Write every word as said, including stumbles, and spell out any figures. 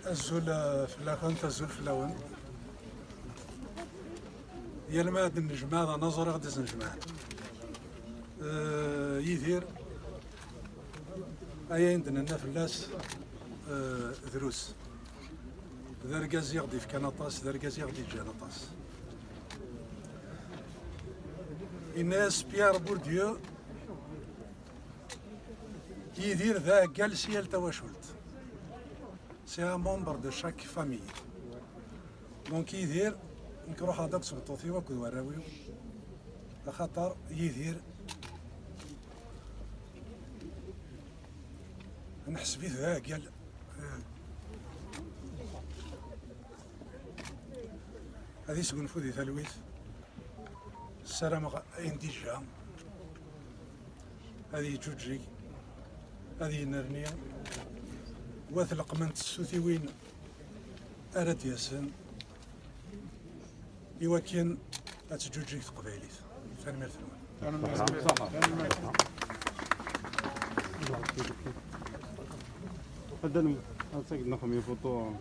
Azul, eh, fell-akent, azul fell-awen. Yal ma ad d-nnejmaɛ d anaẓur i ɣ-d-iznejmaɛen. Eh, Yidir, ay ayen d-nenna fell-as, eh, drus. D argaz i ɣ-d-ifkan aṭas, d argaz i ɣ-d-iǧǧan aṭas. Yenna-yas Pierre Bourdieu, Yidir d aɛeggal si yal tawacult. C'est un membre de chaque famille. Donc Yidir, nekk ruḥeɣ-d akked tmeṭṭut-iw akked warraw-iw, axaṭer Yidir nḥesb-it d aɛeggal. Ad isgunfu di talwit. Ssarameɣ ayen d-ijja ad yeǧǧuǧǧeg, ad yennerni, wa tleqment tsutiwin ara d-yasen i wakken ad teǧǧuǧǧeg teqbaylit. Tanemmirt-nwen. Ad n-, ad nṣeggem combien photo.